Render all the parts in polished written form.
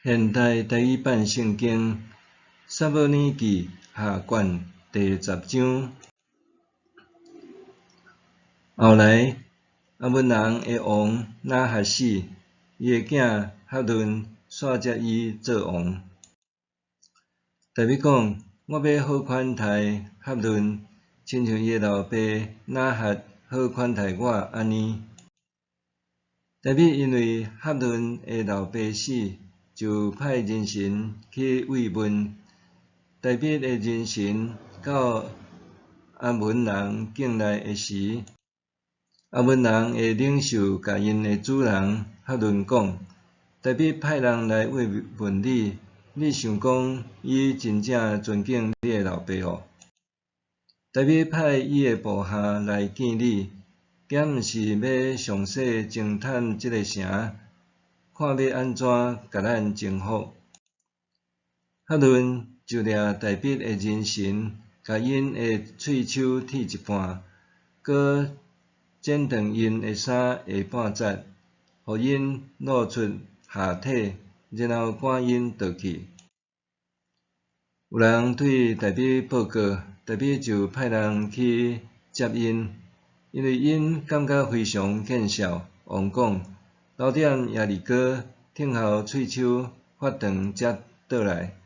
現代台語版聖經撒母耳記下卷第十章。後來，亞捫人的王拿轄死，伊的囝哈嫩徙接伊做王。大衛講：我欲好款待哈嫩，親像伊的老爸拿轄好款待我按呢。大衛因為哈嫩的老爸死，就派人臣去慰問。大衛的人臣到亞捫人境內的時，亞捫人的領袖共𪜶的主人哈嫩講：大衛派人來慰問你，你想講伊真正尊敬你的老爸哦？大衛派伊的部下來見你，敢毋是欲詳細偵探這个城，看欲按怎共咱征服？哈嫩就掠大衛的人臣，共𪜶的喙鬚剃一半，閣剪斷𪜶的衫下半截，予𪜶露出下體，然後趕𪜶倒去。有人對大衛報告，大衛就派人去接𪜶，因為𪜶感覺非常見笑。王講：留踮耶利哥等候喙鬚發長才倒來。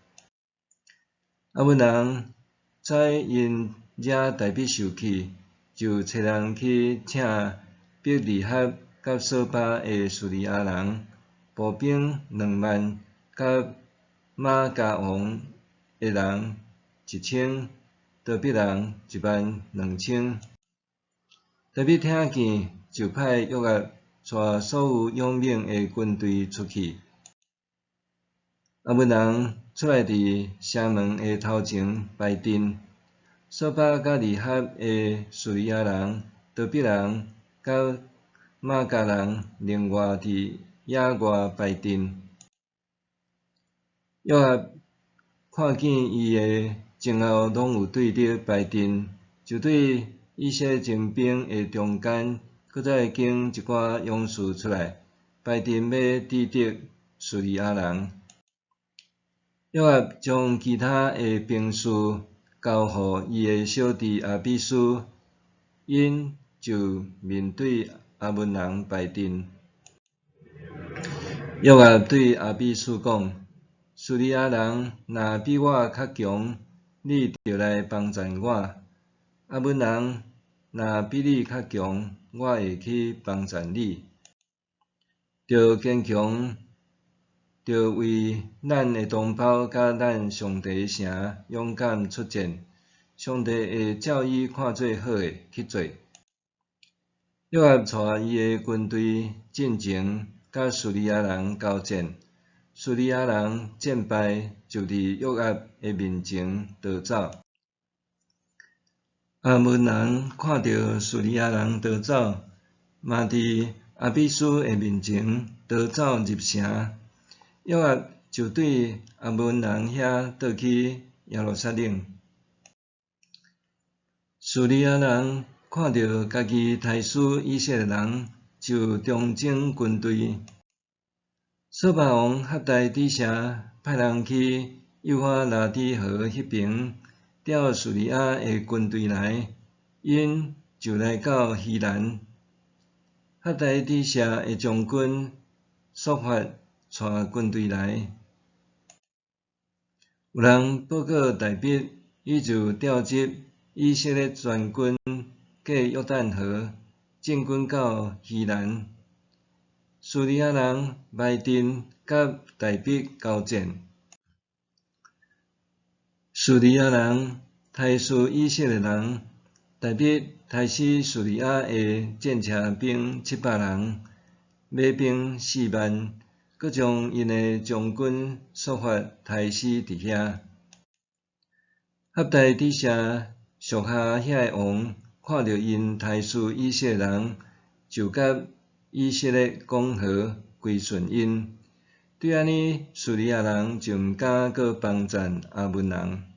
亞捫人知𪜶惹大衛受氣，就差人去請伯利合佮掃巴的敘利亞人，步兵2萬，佮瑪迦王的人1000，多比人1萬2千。大衛聽見，就派約押帶所有勇猛的軍隊出去。亞捫人出來佇城門的頭前排陣，掃巴佮利合的敘利亞人、多比人佮瑪迦人另外佇野外排陣。約押看見伊的前後攏有對敵排陣，就對以色列精兵的中間，閣再揀一寡勇士出來，排陣欲抵擋敘利亞人。約押將其他的兵士交予伊的小弟亞比書，𪜶就面對亞捫人排陣。約押對亞比書講：敘利亞人若比我較強，你著來幫贊我；亞捫人若比你較強，我會去幫贊你。著堅強，著為咱的同胞佮咱上帝的城勇敢出戰。上帝會照伊看做好的去做。約押帶伊的軍隊進前，佮敘利亞人交戰，敘利亞人戰敗，就佇約押的面前逃走。亞捫人看著敘利亞人逃走，嘛佇亞比書的面前逃走入城。約押就對亞捫人遐倒去耶路撒冷。敘利亞人看著家己刣死以色列人，就重整軍隊。掃巴王哈大底謝派人去幼發拉底河彼爿調敘利亞的軍隊來，𪜶就來到希蘭。哈大底謝的將軍朔法帶軍隊來，有人報告大衛，伊就調集以色列全軍過約旦河，進軍到希蘭。敘利亞人埋陣佮大衛交戰。敘利亞人刣死以色列人，大衛刣死敘利亞的戰車兵700人，馬兵4萬，閣將𪜶的將軍朔法刣死佇遐。哈大底謝屬下遐个王看著𪜶刣死以色列人，就佮以色列講和，歸順𪜶。對按呢，敘利亞人就毋敢閣幫贊亞捫人。